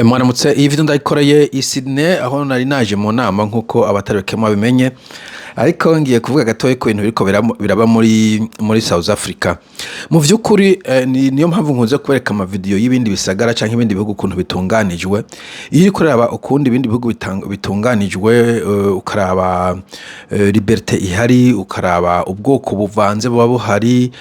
Mwaramutse. Iyi video ndayikoreye i Sydney, aho nari naje mu nama, nk'uko abatari bake mwabimenye, ariko ngiye kuvuga gatoya ku bintu biriko biraba muri South Africa. Mu vy'ukuri niyo mpamvu nkunze kubereka ama video y'ibindi bisagara canke ibindi bihugu ukuntu bitunganijwe. Iyo uriko uraraba ukundi ibindi bihugu bitunganijwe, ukaraba liberté ihari, ukaraba ubwoko buvanze buba buhari.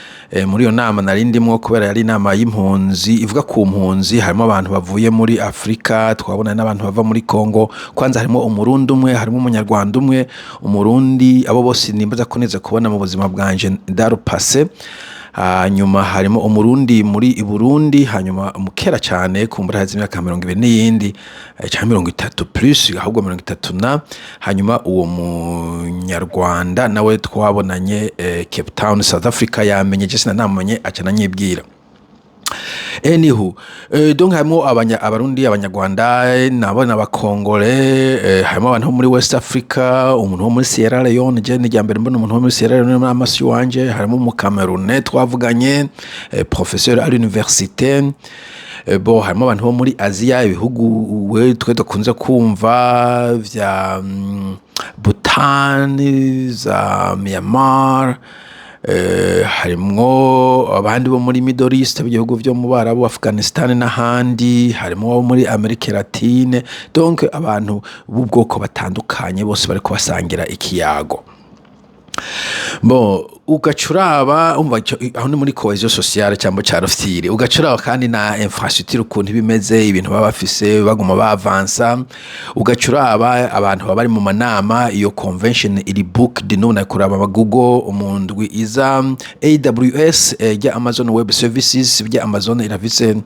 Muri iyo nama nari ndimwo, kubera yari inama y'impunzi ivuga ku mpunzi, harimo abantu bavuye muri Afrika, twabona n'abantu bava muri Congo. Kwanza harimo Umurundi umwe, harimo Umunyarwanda umwe, Umurundi, abo bose nimbaza ko neze kubona mu buzima bwanje ndarupase. Hanyuma harimo Umurundi muri i Burundi, hanyuma mukera cyane, kumbura hazi imyaka 20 n'iyindi canke 30 plus, ahubwo 30 na. Hanyuma uwo Munyarwanda nawe twabonanye Cape Town, South Africa, yamenye je sinanamumenye, aca ananyibwira. Anywho, donc harimo Abarundi, Abanyarwanda, nabo n'Abakongore, harimo abantu bo muri West Africa, umuntu wo muri Sierra Leone. Je ni mbere mbona umuntu wo muri Sierra Leone n'amasi wanje. Harimo mu Cameroun twavuganye, professeur à l'université. Bo harimo abantu bo muri Aziya, ibihugu we twe dukunze kumva vya Bhutan, za Myanmar, harimwo abandi bo muri Middle East, ibihugu vyo mu Barabu, Afghanistan n'ahandi, harimo abo muri Amerika Latine. Donc abantu b'ubwoko batandukanye bose bariko basangira ikiyago. Bo ugaca uraba, umva, aho ni muri cohésion sociale cyangwa ca rufyiri. Ugaca uraba kandi na infrastructure ukuntu iba imeze, ibintu baba bafise, baguma bavansa. Ugaca uraba abantu baba bari mu manama. Iyo convention iri booked none. Kuraba ama Google mu ndwi iza, AWS, rya Amazon Web Services, bya Amazon irafise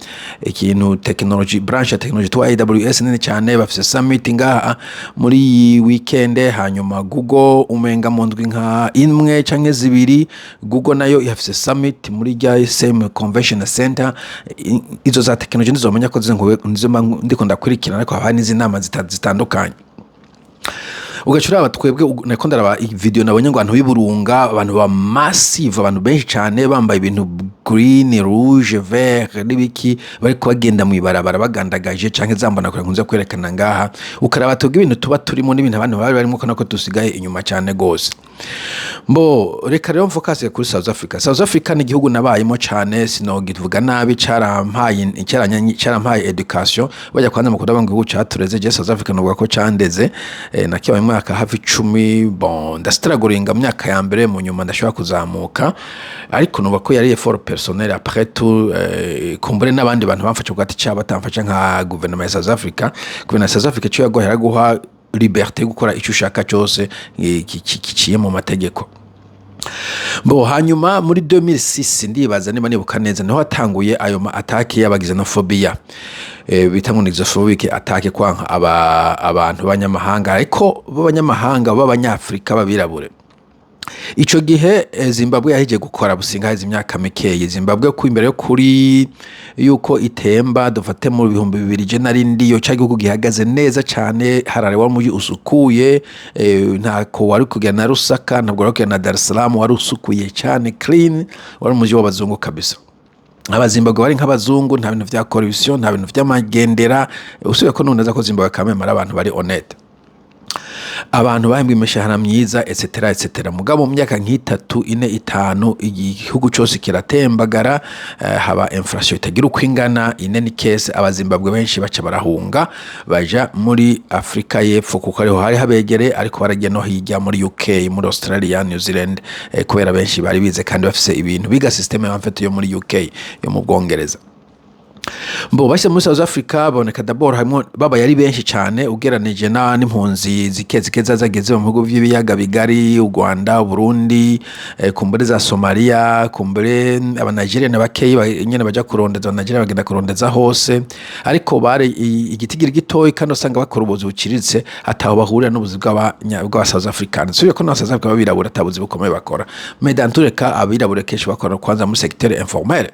ikintu technology, branch ya technology twa AWS nini cyane, bafise summit ngaha muri iyi weekend. Hanyuma Google, umenga mu ndwi nka imwe canke zibiri, Google nayo ihafise summit muri rya same convention center. Izo za technology ndizomenya ko nizo mba ndiko ndakurikirana, ariko haba hari n'izindi nama zitandukanye. Ugaca uraba twebwe, nariko ndaraba video, nabonye ngo abantu b'iburunga, abantu ba massive, abantu benshi cane bambaye ibintu green, rouge, vert n'ibiki, bariko bagenda mw'ibarabara bagandagaje, canke zambona kure nkunze kwerekana ngaha. Ukaraba twebwe ibintu tuba turimo n'ibintu abantu bari barimo, ko dusigaye inyuma cane gose. Mbo reka rero mfocus kuri South Africa. South Africa ni igihugu nabayemo cane, sinogivuga nabi, carampaye education. Bajya kwanza mu kudavuga ngo igihugu catureze, je South Africa novuga ko candeze. Nakibaye mu myaka hafi 10. Bon, ndastrugglinga mu myaka ya mbere, mu nyuma ndashobora kuzamuka, ariko nuba ko yari effort personnel après tout. Kumbure n'abandi bantu bamfasha ku gati cyabo, batamfasha nka guverinoma ya South Africa. Guverinoma ya South Africa ico yaguha, yaraguha liberté yo gukora icyo ushaka cyose giciye mu mategeko. Bo hanyuma muri 2006, ndibaza niba nibuka neza, niho hatanguye ayo ma attaque y'aba xenophobia, bita ngo ni xenophobic attack, kwanka abantu b'abanyamahanga, ariko b'abanyamahanga b'Abanyafrika b'abirabure. Ico gihe Zimbabwe yahije gukora businga, haheze imyaka mikeyi Zimbabwe ku imbere yo kuri yuko itemba. Dufate mu 2000, je nari ndiyo, ca gihugu gihagaze neza cane. Harare wari umuji usukuye, ntako wari kugenda na Lusaka, ntabwo wari kugenda na Dar es Salaam, wari usukuye cane, clean, wari umuji w'abazungu kabisa. Abazimbabwe bari nk'abazungu, nta bintu vya corruption, nta bintu vy'amagendera. Usubiye ko none ko Zimbabwe kameme ari abantu bari honnête, abantu bahembwa imishahara myiza, etc etc. Mugabo mu myaka nk'itatu, ine, itanu, igihugu cose kiratembagara, haba inflation itagira uko ingana ine ni kese. Abazimbabwe benshi baca barahunga, baja muri Afrika y'Epfo kuko ariho hari habegereye, ariko baragiye no hirya muri UK, muri Australia, New Zealand, kubera benshi bari bize kandi bafise ibintu biga système en fait yo muri UK, yo mu Bwongereza. Mbo bashyize muri South Africa, baboneka d'abord harimo babaye ari benshi cyane ugeranije na n'impunzi zike zike zageze mu bihugu by'ibiyaga bigari, u Rwanda, Burundi, kumbure za Somalia, kumbure aba Nigeria na bakeyi nyene baja kurondeza. Aba Nigeria bagenda kurondeza hose, ariko bari igitigiri gitoyi, kandi usanga bakora ubuzi buciriritse, ataho bahurira n'ubuzi bw'aba South Africans. Subiye ko na South Africa babirabura atabuzi bukomeye bakora, mais dans tous les cas abirabura kenshi bakora kwanza muri secteur informel.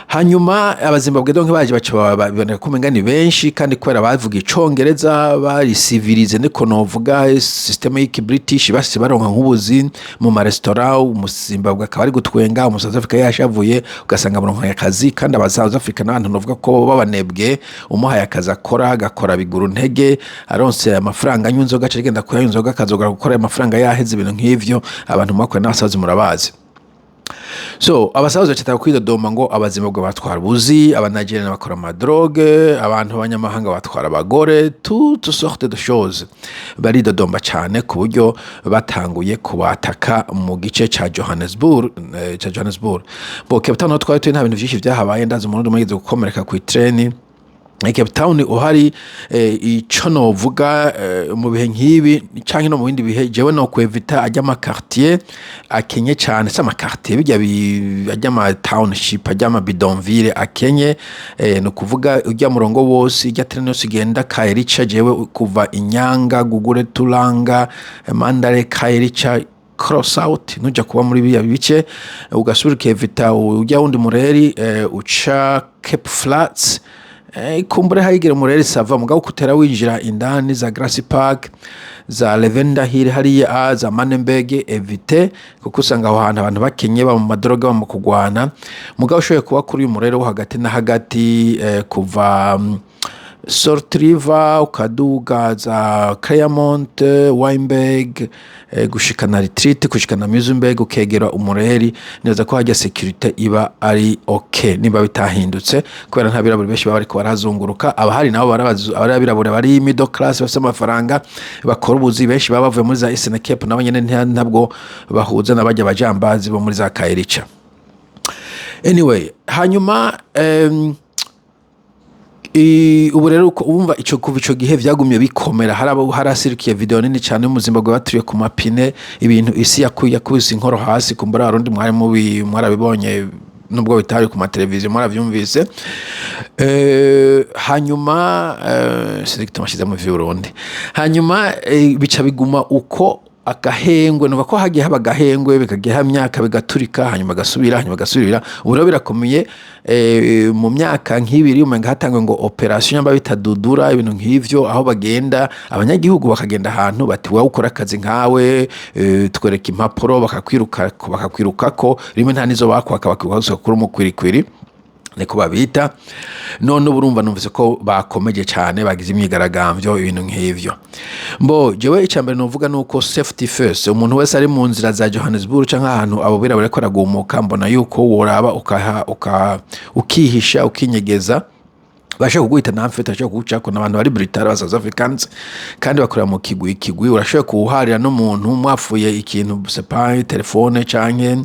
Hanyuma Abazimbabwe donc baje baca biboneka ko umenga ni benshi, kandi kubera bavuga Icongereza, bari civilisé, niko novuga, système y'iki British, basi baronka nk'ubuzi mu maresitora. Umuzimbabwe akaba ari gutwenga, umu South Africa yashavuye, ugasanga baronka akazi. Kandi aba South Africa n'abantu novuga ko babanebwe. Umuhaye akazi akora, agakora biguru ntege. Aronse amafaranga anywa inzoga, aca agenda kuyanywa inzoga, akazogera gukora ayo mafaranga yaheze, ibintu nk'ivyo. Abantu mwakorana n'abasazi murabazi. So abasaza bacita kwidodoma ngo Abazimbabwe batwara ubuzi, Abanigeria bakora ama drogue, abantu b'abanyamahanga batwara abagore, toutes sortes de choses. Baridodomba cyane ku buryo batanguye kubataka mu gice ca Johannesburg, ca Johannesburg. Bo Cape Town aho twari turi nta bintu vyinshi vyahabaye. Ndazi umuntu umwe yigeze gukomereka kw'itreni. Cape Town uhari, ico novuga, mu bihe nk'ibi canke no mu bindi bihe, jewe no kwevita ajya ama quartier akenye cane. Se ama quartier bijya ajya ama township, ajya ama bidonville akenye, no kuvuga ujya murongo wose ijya train yose igenda Khayelitsha. Jewe kuva Inyanga, Gugulethu, Langa, Mandale, Khayelitsha, cross out, nuja kuba muri biriya bice, ugasubira ukevita ujya wundi mureri, uca Cape Flats, kumbure hayigira mureri, ça va. Mugabo kutera winjira indani za Grassy Park, za Lavender Hill hariya, za Manenberg, évite, kuko usanga aho hantu abantu bakenye, ba mu ma drogue, ba mu kugwana. Mugabo ushoboye kuba kuri uyu murere wo hagati na hagati, kuva Salt River ukaduga za Claremont, Wynberg, gushika na Retreat, gushika na Muizenberg, ukegera umureri neza ko hajya sécurité iba ari okay, niba bitahindutse, kubera nta birabura benshi baba bariko barazunguruka. Abahari nabo abari abirabura bari middle class, bafise amafaranga, bakora ubuzi. Benshi baba bavuye muri za Eastern Cape, nabo nyene ntabwo bahuza n'abajya bajambazi bo muri za Khayelitsha. Anyway, hanyuma ubu rero uko wumva ico, kuva ico gihe vyagumye bikomera. Harabo harasirikiye video nini cyane y'Umuzimbabwe baturiye ku mapine, ibintu isi yakuye yakubise inkoro hasi. Kumbura Abarundi mwari mubi mwarabibonye, nubwo bitari ku mateleviziyo mwaravyumvise. Hanyuma sinzi igituma ashize mu vy'Uburundi. Hanyuma bica biguma uko agahengwe, nuva ko hagiye haba agahengwe, bikagiye haba imyaka, bigaturika, hanyuma gasubira, hanyuma gasubira. Ubu rero birakomeye. Mu myaka nk'ibiri umenga hatangwe ngo opération nyamba bitadudura, ibintu nk'ivyo, aho bagenda abanyagihugu bakagenda ahantu bati: "Wowe ukora akazi nkawe, twereka impapuro." Bakakwiruka, bakakwirukako rimwe nta nizo bakwaka, bakwiruka kuri umukwirikwiri, niko babita. None ubu urumva numvise ko bakomeje cyane, bagize imyigaragambyo, ibintu nk'ivyo. Mbo jewe icambere novuga nuko safety first. Umuntu wese ari mu nzira za Johannesburg canke ahantu abo birabura bariko baragumuka, mbona yuko woraba ukaha ukihisha, ukinyegeza. Bashobora kuguhita nta mfete, bashobora kugucako n'abantu bari brutal ba South Africans, kandi bakorera mu kigwi kigwi. Urashoboye kuwuharira n'umuntu mwapfuye ikintu, c'est pas telefone canke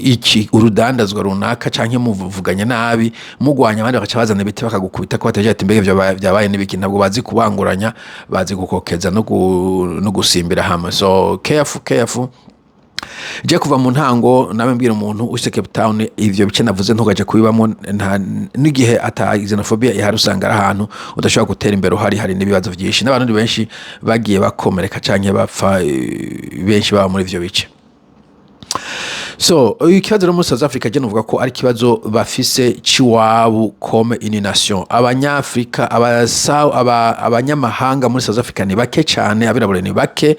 iki, urudandazwa runaka, canke muvuganye nabi, mugwanya, abandi bakaca bazana ibiti bakagukubita, ko bataje ati: "Mbega vyabaye n'ibiki?" Ntabwo bazi kubanguranya, bazi gukokeza no gusimbira hamwe. So careful, careful. Je kuva mu ntango nawe mbwira umuntu use Cape Town, ivyo bice navuze ntugaje kubibamo. Nta n'igihe ata xenophobia ihari, usanga ari ahantu udashobora gutera imbere uhari. Hari n'ibibazo vyinshi n'abarundi benshi bagiye bakomereka canke bapfa, benshi baba muri ivyo bice. So ikibazo rero muri South Africa, je novuga ko ari ikibazo bafise ciwabo comme une nation. Abanyafrika, abanyamahanga muri South Africa ni bake cane. Abirabure ni bake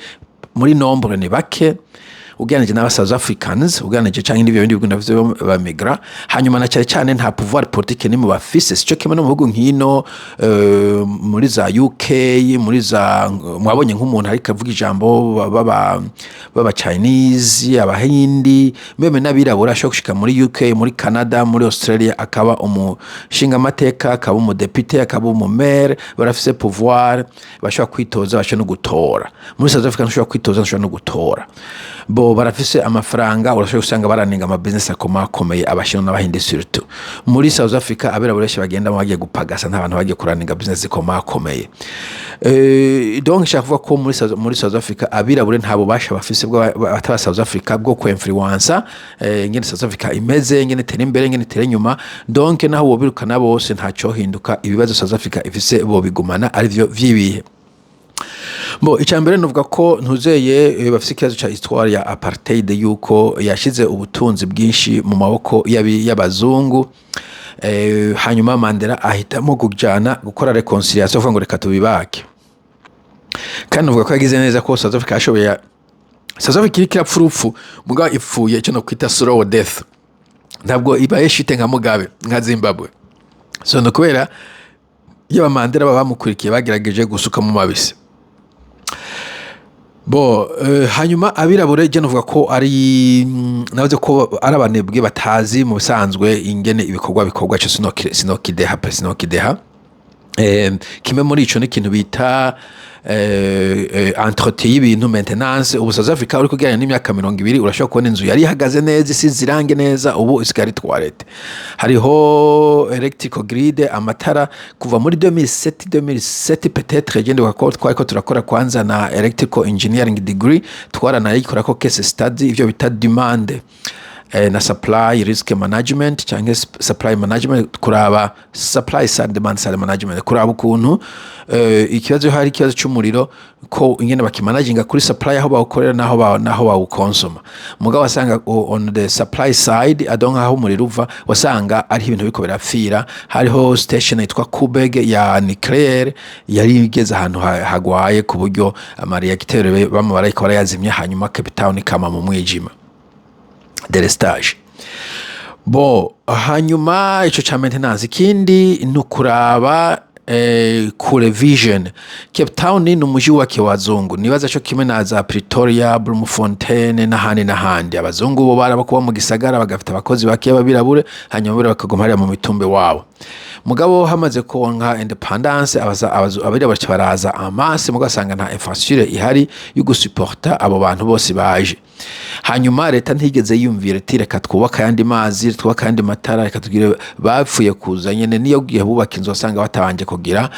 muri nombre, ni bake ugereranije n'aba South Africans, ugereranije canke n'ivyo bindi bihugu navyo bamigra. Hanyuma na cyane cyane nta pouvoir politique nimwe bafise. Sico kimwe no mu bihugu nk'ino, muri za UK, muri za mwabonye nk'umuntu ariko avuga ijambo, baba Chinese, Abahindi, même n'abirabura ashobora gushika muri UK, muri Canada, muri Australia, akaba umushingamateka, akaba umudepite, akaba umumere. Barafise pouvoir, bashobora kwitoza, bashobora no gutora. Muri South Africa ntushobora kwitoza, ntushobora no gutora. Bo barafise amafaranga, urashobora gusanga baraninga ama business akomakomeye, Abashinwa n'Abahindi surtout. Muri South Africa abirabura benshi bagendamo bagiye gupagasa, nta bantu bagiye kuraninga business zikomakomeye. Donc nshaka kuvuga ko muri South Africa abirabure nta bubasha bafise bataba South Africa bwo kwinfluensa ingene South Africa imeze, ingene itera imbere, ingene itera inyuma. Donc naho wobirukana bose, ntacyohinduka. Ibibazo South Africa ifise bobigumana, arivyo vyibihe. Bo icya mbere nuvuga ko ntuzeye bafise ikibazo ca histoire ya apartheid, yuko yashize ubutunzi bwinshi mu maboko y'abazungu. Hanyuma Mandela ahitamo kujana gukora réconciliation, avuga ngo reka tubibake. Kandi uvuga ko yagize neza ko South Africa yashoboye. South Africa iriko irapfa urupfu, mugabo ipfuye icyo nokwita slow death, ntabwo ibaye shite nka Mugabe, nka Zimbabwe. So ni ukubera iyo Mandela baba bamukurikiye bagerageje gusuka mu mabisi. Bo hanyuma abirabure, je novuga ko ari navuze ko ari abanebwe batazi mu bisanzwe ingene ibikorwa bikorwa. Cyo sinokideha pe, sinokideha. Kimwe muri ico ni ikintu bita entretien y'ibintu, maintenance. Ubu South Africa, uri kugereranya n'imyaka 20, urashobora kubona inzu yari ihagaze neza, isize irangi neza, ubu isigaye ari toilette. Hariho electrical grid, amatara kuva muri 2007, 2007 peut-être. Je ndibuka ko twariko turakora kwanza na electrical engineering degree, twaranayikorako case study, ivyo bita demand na supply risk management cyangwa supply management, kuraba supply side, demand side management, kuraba ukuntu ikibazo, hari ikibazo cy'umuriro, ko ingene bakimanaginga kuri supply, aho bawukorera naho bawukonsoma. Mugabo wasanga on the supply side, adon aho umuriro uva, wasanga ari ibintu biriko birapfira. Hariho station yitwa Koeberg ya nucléaire yari igeze ahantu hagwaye, ku buryo ama réacteurs bamwe barayiko barayazimya, hanyuma Cape Town ikama mu mwijima, délestage. Bo hanyuma ico ca maintenance. Ikindi ni ukuraba kure, vision. Cape Town ni umuji wubakiwe abazungu, nibaza co kimwe na za Pretoria, Bloemfontein n'ahandi n'ahandi. Abazungu bo baraba kuba mu gisagara, bagafita abakozi bake b'abirabure, hanyuma abirabure bakaguma hariya mu mitumba wabo. Mugabo hamaze kuronka indépendance, abirabure baca baraza en masse, mugabo asanga nta infrastructure ihari yo gusuporta abo bantu bose baje. Hanyuma leta ntigeze yumvira iti reka twubake ayandi mazi, twubake ayandi matara, reka tugire. Bapfuye kuza nyene, niyo gihe bubaka inzu wasanga batabanje kugira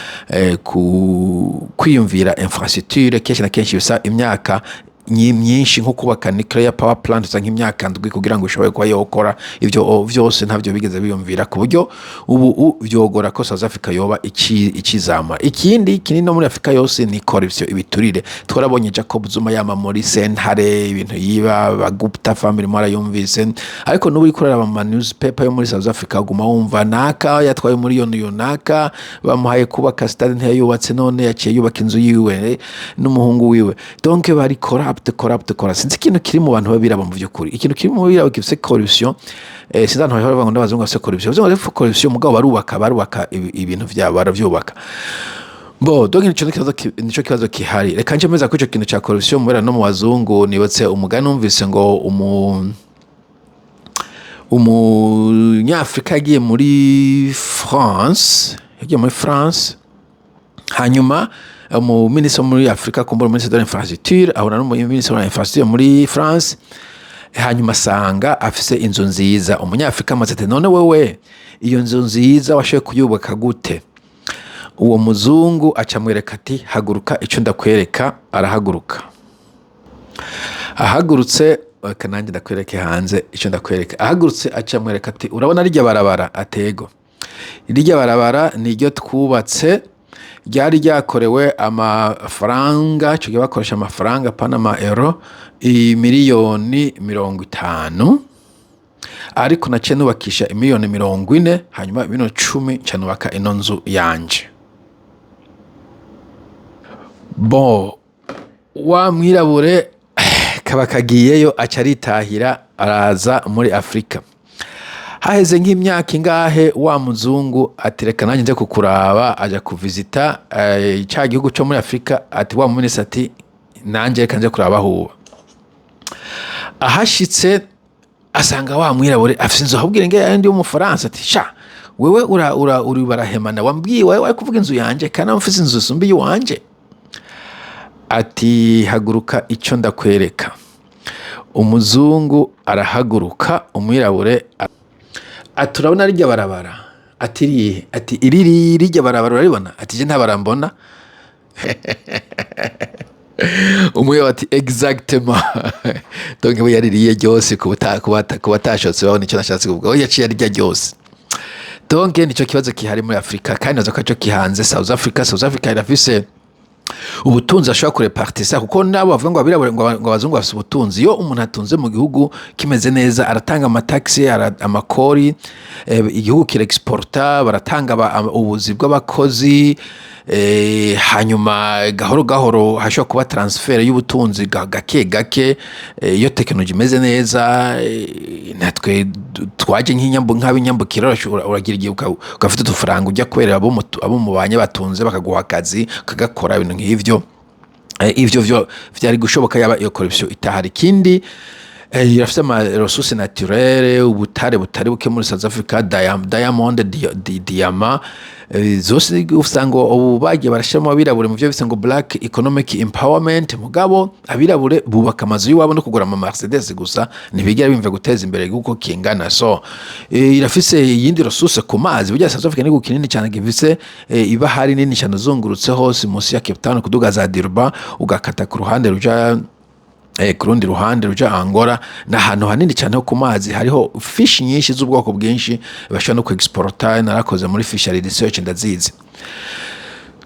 kwiyumvira infrastructure. Kenshi na kenshi bisa imyaka myinshi, nko kubaka nuclear power plant usanga imyaka 7 kugira ngo ushobore kuba yokora. Ivyo vyose ntavyo bigeze biyumvira, ku buryo ubu vyogora ko South Africa yoba ikizama. Ikindi kinini no muri Afrika yose ni corruption, ibiturire. Twarabonye Jacob Zuma yama muri sentare, ibintu yiba, ba Gupta family mwarayumvise. Ariko n'ubu uriko uraraba mu ma newspaper yo muri South Africa, uguma wumva naka yatwaye miliyoni yunaka, bamuhaye kubaka stade ntiyayubatse, none yaciye yubaka inzu yiwe n'umuhungu wiwe. Donc bari corrupt, corrupt, corrupt. Sinzi ikintu kiri mu bantu babiraba. Mu vy'ukuri ikintu kiri mu biraba gifise corruption, sinzi abantu bahora bavuga ngo n'abazungu bafise corruption. Abazungu bafise corruption, mugabo barubaka ibintu vyabo, baravyubaka. Bo donc nico kibazo kihari. Reka nje meza ko ico kintu ca corruption mubera no mu bazungu. Nibutse umugani numvise ngo umunyafrika yagiye muri France, hanyuma mu ministre wo muri Afrika, kumbura ministre de l'infrastructure, ahura n'umuministre wa infrastructure muri France, hanyuma asanga afise inzu nziza. Umunyafrika amaze ati: "None wewe iyo nzu nziza washoboye kuyubaka gute?" Uwo muzungu aca amwereka ati: "Haguruka icyo ndakwereka." Arahaguruka. Ahagurutse: "Reka nanjye ndakwereke hanze icyo ndakwereka." Ahagurutse aca amwereka ati: "Urabona rirya barabara?" Atego. "Rirya barabara niryo twubatse, ryari ryakorewe amafaranga, icyo gihe bakoresha amafaranga pana euro, 50 miliyoni, ariko naciye nubakisha 40 miliyoni, hanyuma 10 miliyoni nca nubaka ino nzu yanje." Bo wa mwirabure kaba kagiyeyo, aca aritahira, araza muri Afurika. Haheze nk'imyaka ingahe, wa muzungu ati: "Reka nanjye nze kukuraba." Aja kuvizita ca gihugu co muri Afurika. Ati wa muminisitiri ati: "Nanjye reka nze kuraba aho uba." Ahashitse asanga wa mwirabure afise inzu ahubwira nge yandi w'umufaransa. Ati: "Sha wewe, ura ura uri barahemana, wambwiye wewe wari kuvuga inzu yanje, kandi mfise inzu isumba iyiwanje." Ati: "Haguruka ico ndakwereka." Umuzungu arahaguruka. Umwirabure ati: "Urabona rirya barabara?" Ati: "Rihe?" Ati: "Iri rirya barabara uraribona?" Ati: "Je nta mbona." Umwirabure ati: "Exactement." Donc we yaririye ryose. Ku batashotse babona icyo nashatse kuvuga, we yaciye arirya ryose. Donc nico kibazo kihari muri Afrika, kandi nazo ko kihanze South Africa. South Africa irafise Ubutunzi ashobora kurepartisa, kuko nabo bavuga ngo abirabure, ngo abazungu bafise ubutunzi. Iyo umuntu atunze mu gihugu kimeze neza, aratanga amataxes, amakori, igihugu kirexporta, baratanga ubuzi bw'abakozi, hanyuma gahoro gahoro hashobora kuba transfert y'ubutunzi gake gake. Iyo tekinoloji imeze neza, natwe twaje nk'abinyambukira, uragira igihe ugafite udufaranga ujya kubera abo mubanye batunze, bakaguha akazi ukagakora, ibintu nk'ivyo. Ivyo vyo vyari gushoboka yaba iyo corruption itahari. Ikindi, irafise ama ressources naturelles, ubutare butari buke muri South Africa, diamond, diamant, zose. Usanga ubu bagiye barashiramo abirabure mu vyo bise ngo black economic empowerment, mugabo abirabure bubaka amazu y'iwabo no kugura ama Mercedes gusa, ntibigera bimva guteza imbere igihugu uko kingana. So irafise iyindi ressource ku mazi. Burya South Africa ni igihugu kinini cyane gifise ibahari nini cyane, uzungurutse hose munsi ya Cape Town kuduga za Durban, ugakata ku ruhande ruja ku rundi ruhande ruja Angola, ni ahantu hanini cyane ho ku mazi, hariho fish nyinshi z'ubwoko bwinshi bashobora no kuexporta. Narakoze muri fishery research, ndazizi.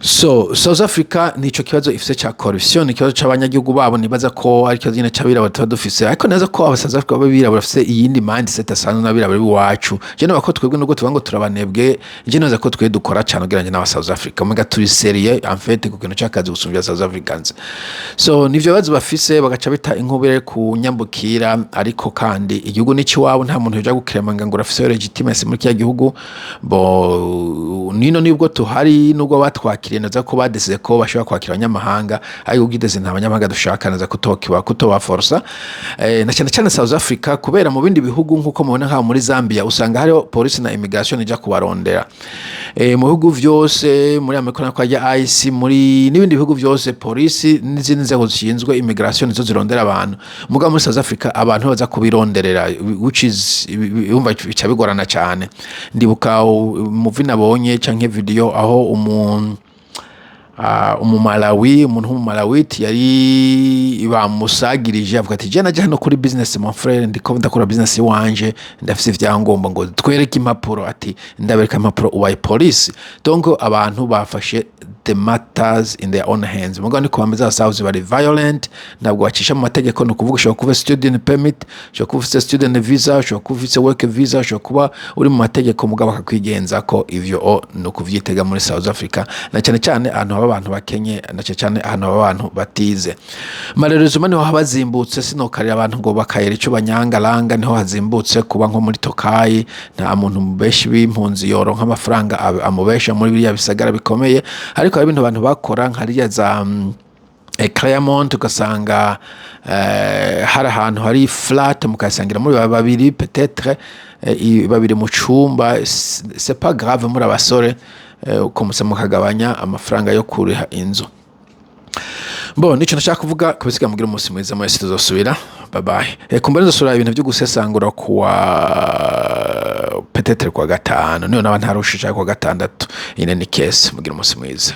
So South Africa nico kibazo ifise ca corruption, ni ikibazo c'abanyagihugu babo. Nibaza ko ari ikibazo nyene c'abirabura tuba dufise, ariko neza ko aba South Africa b'abirabura bafise iyindi mindset asanzwe n'abirabura b'iwacu. Je nibaza ko twebwe, nubwo tuvuga ngo turabanebwe, je nibaza ko twe dukora cane ugereranyije n'aba South Africa. Muga turi sérieux en fait ku kintu c'akazi gusumvya South Africans. So nivyo bibazo bafise, bagaca bita inkubire ku nyambukira. Ariko kandi igihugu ni iwawe, nta muntu yoja gukremanga ngo urafise legitimacy muri kiriya gihugu. Bo nino nibwo tuhari, nubwo batwakiriye neza ko badesize ko bashobora kwakira abanyamahanga, ariko ugideze nta banyamahanga dushaka, neza kutokiba kutobaforsa, na cyane cyane South Africa, kubera mu bindi bihugu, nkuko mubona nkaho muri Zambia, usanga hariho polisi na immigration ija kubarondera. Mu bihugu vyose muri Amerika nako ajya ICE, muri n'ibindi bihugu vyose, polisi n'izindi nzego zishinzwe immigration nizo zirondera abantu. Mugabo muri South Africa abantu baza kubironderera, which is, yumva, bica bigorana cyane. Ndibuka movie nabonye canke video aho umuntu umumalawi, umuntu w'umumalawiti yari bamusagirije, avuga ati: "Je naje hano kuri business, mon frère, ndiko ndakora business iwanje, ndafise ivyangombwa." Ngo twereke impapuro, ati: "Ndabereka impapuro ubaye police." Donc abantu bafashe the matters in their own hands. Mugabo niko bameze aba South, bari violent, ntabwo bacisha mu mategeko. Ni ukuvuga ushobora kuba student permit, ushobora kuba ufite student visa, ushobora kuba ufite work visa, ushobora kuba uri mu mategeko, mugabo bakakwigenza ko. Ivyo o ni ukuvyitega muri South Africa, na cyane cyane ahantu haba abantu bakenye, na cyane cyane ahantu haba abantu batize. Malheureusement niho haba hazimbutse. Sinokarira abantu ngo bakayera ico banyangalanga, niho hazimbutse kuba nko muri Tokayi. Nta muntu benshi b'impunzi yoronka amafaranga amubesha muri biriya bisagara bikomeye, ariko hari ibintu abantu bakora nka ririya za Claremont, ugasanga hari ahantu hari flat, mukasangira muri babiri, peut-être babiri mu cumba, c'est pas grave muri abasore, ukomusa mukagabanya amafaranga yo kuriha inzu. Bo nico nashaka kuvuga kubisiga. Mugira umunsi mwiza mwese, tuzosubira, bye bye. Kumbura nzosubira ibintu byo gusesangura kuwa peut-être kuwa gatanu, niyo naba ntarusha, kuwa gatandatu. Ine ni kese. Mugira umunsi mwiza.